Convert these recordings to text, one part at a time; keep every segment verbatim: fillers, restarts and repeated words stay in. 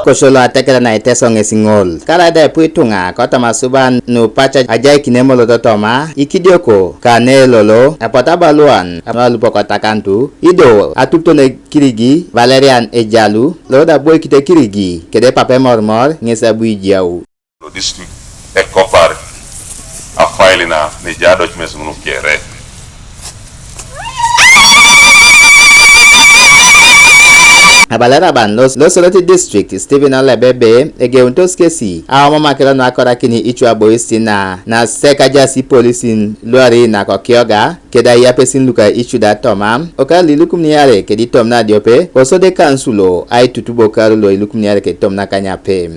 Kosolo atekere na Iteso ŋesi ŋol. Karaida epu ituŋa kotoma asuban nu pac ajaikin emolot toma ikidioko kane lolo epotu abaluan nu alupok atakantu, ido atupiton ekirigi Valerian Ejalu, lo da aboikit ekirigi kede papa Emormor ŋes abu ijau. Lo district ekopar afail na neja adocumes ŋun kere. Abala raban lo, lo Soroti district Stephen Olebebe egeunitos kesi aomamakiro nu akorakini icu abois na, nasek ajaas ipolisin luari nakokioga keda iapesin luka icu da toma okar lo ilukumin iare kedi tom nadiope, kosode kansulo aitutubo okar lo ilukumin iare kedi tom nakanyape.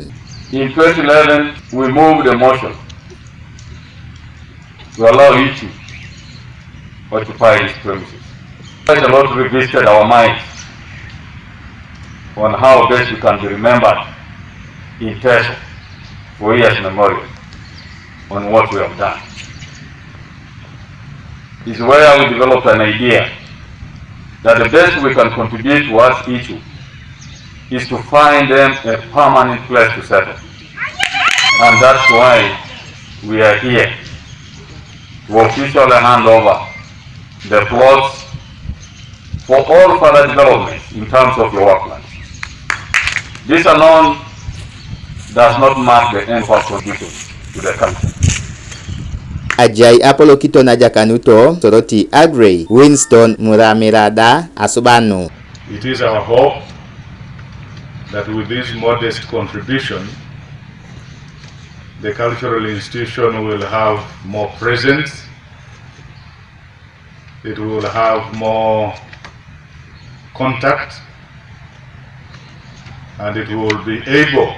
In twenty eleven, we moved a motion to allow Ichu occupy these premises. Quite a lot revisited our minds on how best we can be remembered in Teso for years memorial on what we have done. Is where we developed an idea that the best we can contribute towards Ichu is to find them a permanent place to settle. And that's why we are here to officially hand over the plots for all further development in terms of your workland. This alone does not mark the end of our contribution to the culture. Ajai apolokiton ajakanuto Soroti Aggrey Winston Muramira da asuban nu. It is our hope that with this modest contribution, the cultural institution will have more presence, it will have more contact, and it will be able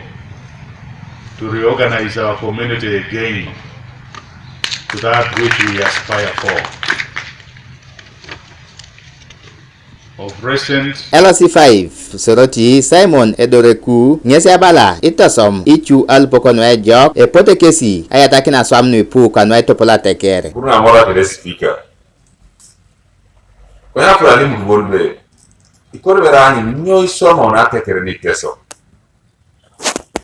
to reorganize our community again to that which we aspire for. Of recent, L C five Soroti Simon Edoreku ŋesi abala itosom icu alupok nu ejok epote kesi ayatakin aswam nu ipu kanu aitopol ateker. Kuru namora kede speaker. Konye apuran imudubor be ikori bere anyun nyo iswama na ateker ni Teso.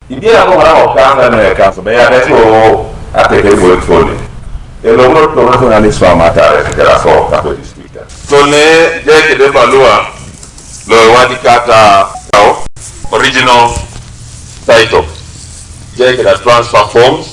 Ibia ko mara ko kanga ne kanso be ya de ko ateker bo tole. Elo mo to na so na ni swama tare kera so ka ko district. Tole je kede balua lo wadi kata original title. Je kede transfer forms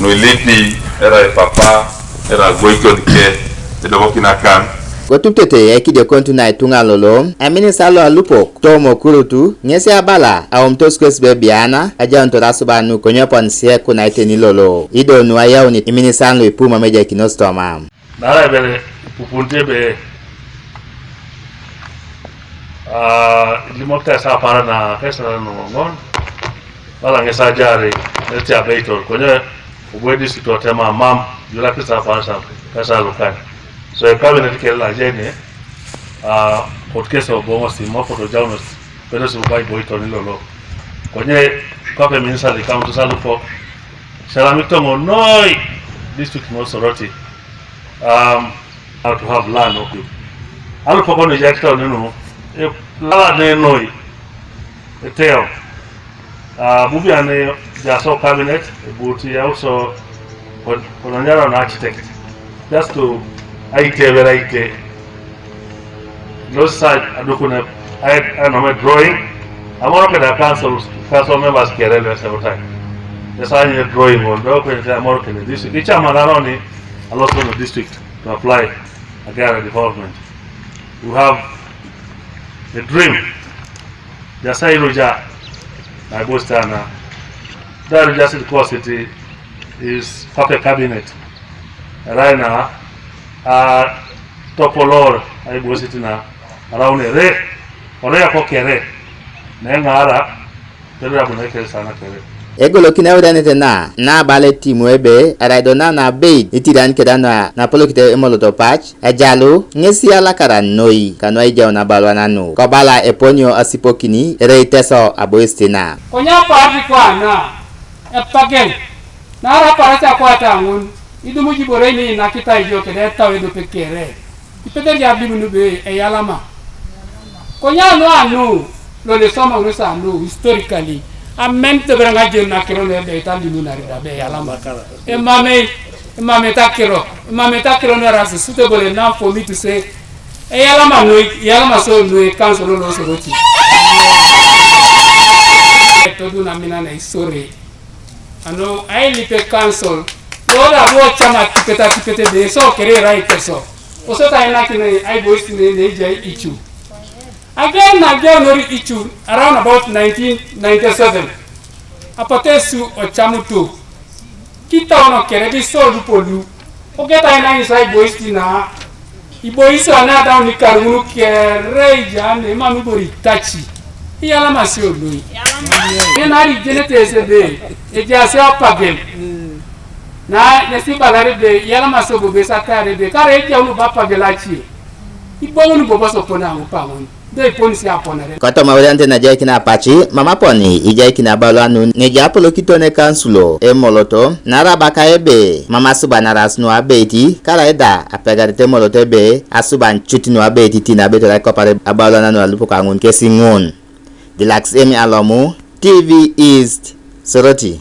nu ilipi era epapa era goiton ke edokokina kan. Kotupitete ekidiokonut na ituŋa lolo, eminisita lo alupok Tom Okurutu ŋesi abala aomitos kes be biana ajaunitor asuban nu konye pon sie kuna iteni lolo, ido nu ayaunit iminisita lu ipu mam ejaikinos toma. Naarai bere ipupunit ebe, ah, ilimokita esapara na kesara noŋon, bala ŋes ajari eti abeitor, konye obo edistrict otema mam, julakis esapara sa, kesara lukany. So, ekabinet kere lajene, ah, kot kesi oboŋosi, mokot ojaunos, pedosi bubai boitor nilolo. Konye kwape minister likamutu salupok, selamik toŋo noi district no Soroti. Um, how to have land, okay. Alupok nu ejai kitau nenu, e, lala nenoi, eteo. Uh, bubian ne jaso cabinet, but he also, kon-, kononyara na architect. Just to aite where aite. Those side adukune, I, I know my drawing. I'm working at council, council members care less every time. That's why I need a drawing on, but okay, I'm working at this. Each time I run it, I lost on the district to apply again at development. We have a dream. Jasai Roja, my boss Tana. That just because it is pape cabinet. Right now, uh, topolor, I boss it na around a re, or a cock a re. Nengara, Egolokin aurianet na, na abala etimu ebe, arai do na, na abeit itirian keda na, na apolokit emolot pac, ejalu, ŋesi alakaran noi, kanu aijaun abaluan nu, kobala eponio asipokini, ere Iteso abois tina. Konye apaar kwana, epagen, naarai apaarasia akwata ŋun, idumu ibore ni inakitai ijo kede etau ediope kere. Ipedori adim nube eyalama. Konye anu anu, Lo le soma ŋun sa no historically. Amen te bere ŋa jen na kiro ne be ta limu na rida be yalama. Emame, emame ta kiro, emame ta kiro ne rasi suitable enough for me to say, e yalama no, yalama so no e council lo so roti. To du na mina na isore. Ano, ai lipe council. Lo da bo chama tipeta tipete de so kere right so. Oso ta ina kine ai boys ne ne jai ichu. Again na again no ri ichu around about nineteen ninety-seven. Apate su ochamutu. Kita ono kere bi so lu polu. Ogeta ina inside boys tina. Ibo iso ana da ni karunu kere ija ne manu bori tachi. Iyalama si oloi. Ena ri jenete ese be. Eja se apagem. Na nesi balare be. Iyalama so bobe satare be. Kare eja unu ba pagela chi. Ibo unu bobo so pona anu pangon. Do iponi si aponare. Kotoma weriante na jai kina apachi, mama poni, ijai kina balo anu, ne ja apolo kitone kansulo, e moloto, nara baka ebe, mama suba nara sunu abeiti, kara eda, apegarite moloto ebe, asuba nchuti nu abeiti tina beto la kopare abalo nanu alupo kangun kesi ngun. Dilax Emi Alomu, T V East, Soroti.